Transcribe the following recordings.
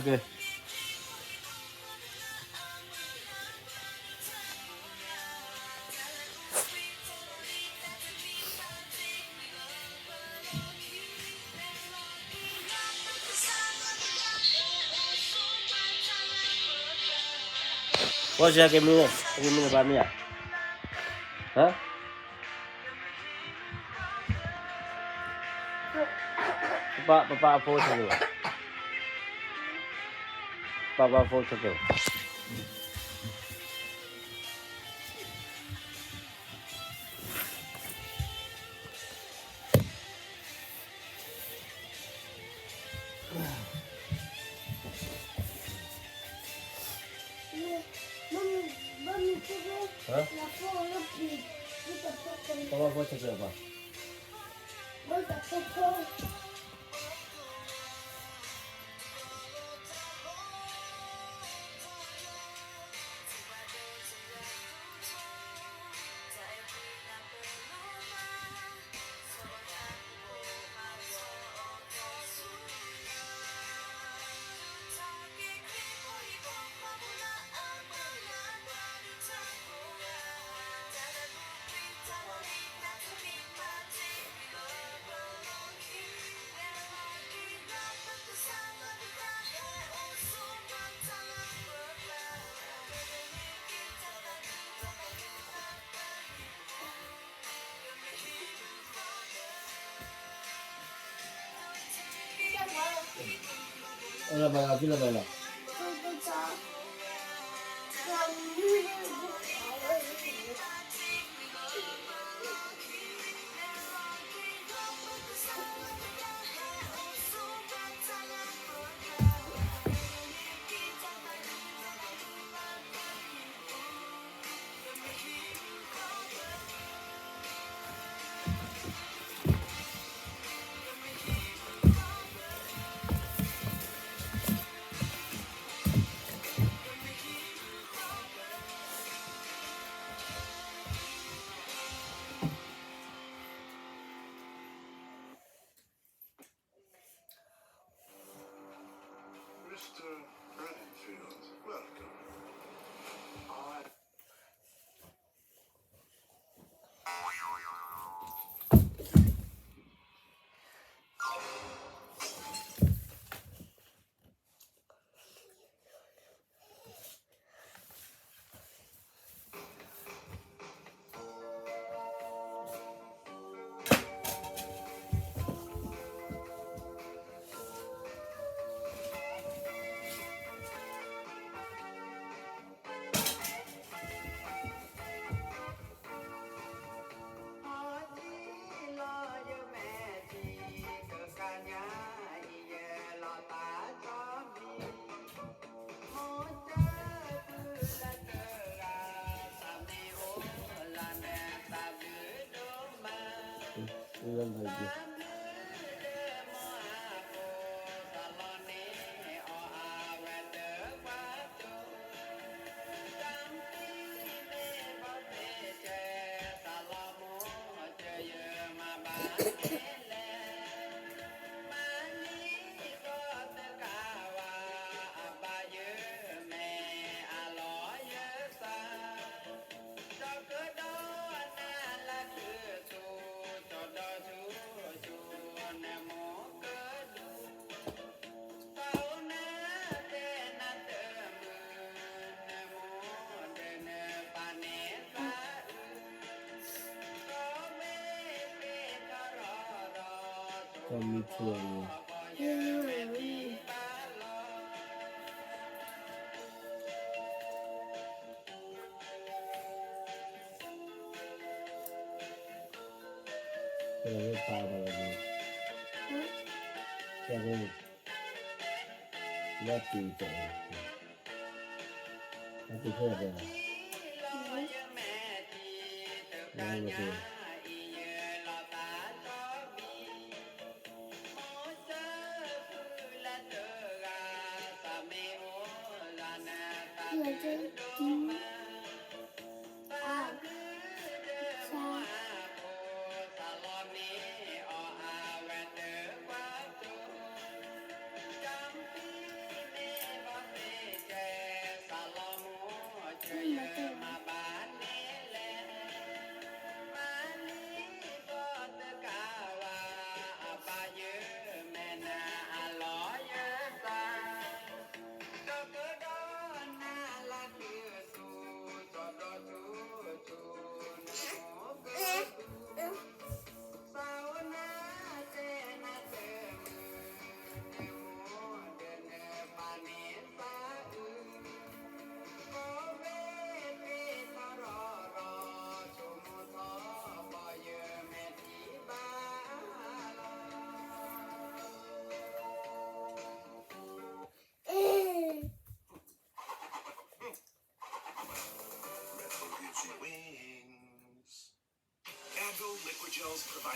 ကဲ ဝဲစကဲမံန့ၣ် ကဲမံန့ၣ်ဘၣ်မ့ၢ်ဧါ, ဟါ, ပပၢ် ပပၢ်ဖိဆၢက့ၤဘၣ်, ပပၢ်ဖိဆၢက့ၤဘၣ်. ဟါ, ပပၢ်ဖိဆၢက့ၤဘၣ်.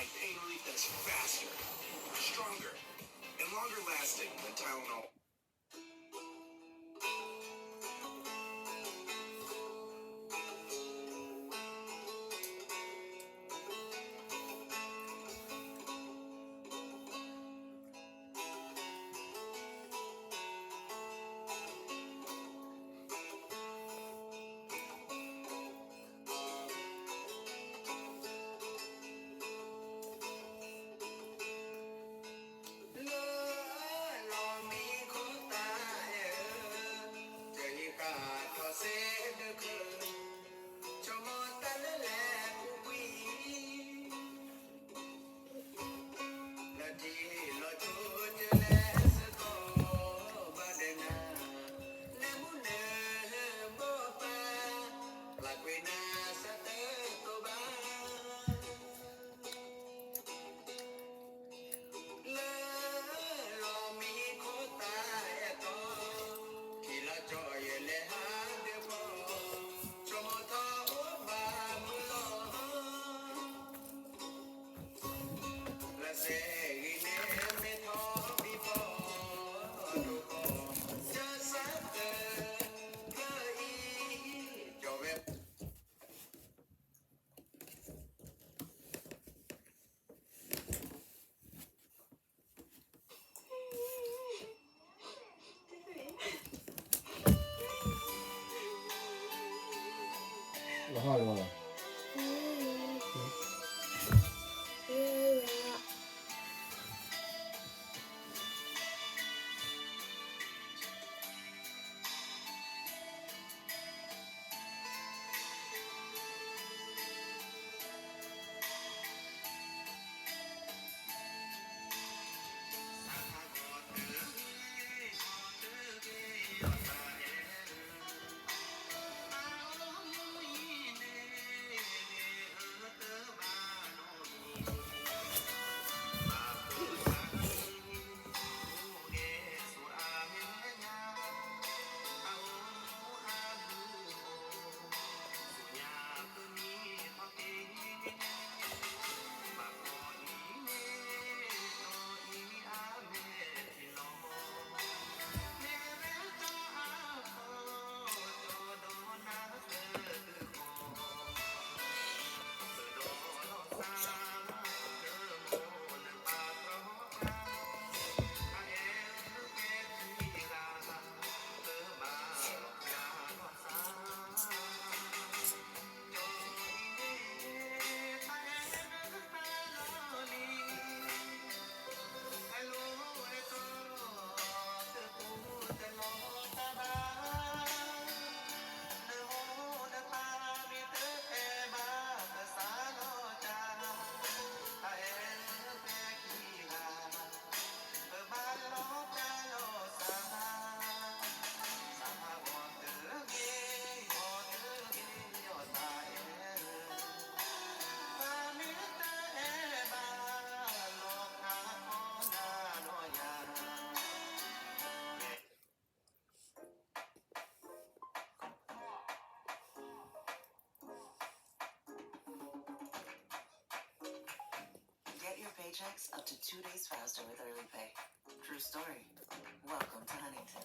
Pain relief that's faster, stronger, and longer lasting than Tylenol. လၢလီၤမံခိၣ်သးအဲၣ်ဧၢ, တဟ့ၣ်ဃာ်ထီၣ်စ့တခၢၣ်, ဆိကမိၣ်တၢ်လၢလဲၤပူၤကွံာ် လၢထံလီၤကၠိတလဲစ့ၢ်ကီးဘၣ်ဒီးနၤ, နဲမူနဲဘိပၢ်, ပျၢ်ကွံာ်နၤဆၢတကိးဘၣ်. လၢလီၤမံခိၣ်သးအဲၣ်တီ, ထံလီၤကၠိယလဲၤဟးဒၢးဖီ, ဆိကမိၣ်ထီၣ်အိၣ်ဘၣ်မုၢ်လီၤ. လၢစဲးဂံၢ်န့ၣ်မ့ၢ်ထီၣ်ဘံၣ်ဖီ, ဒိၣ်ဃီ, ကစၢ်သၢဖျၢၣ်အံၤ, ကၠီဝဲ လီၤဟါလီၤလီၤ. Get your paychecks up to two days faster with Early Pay. True story. Welcome to Huntington.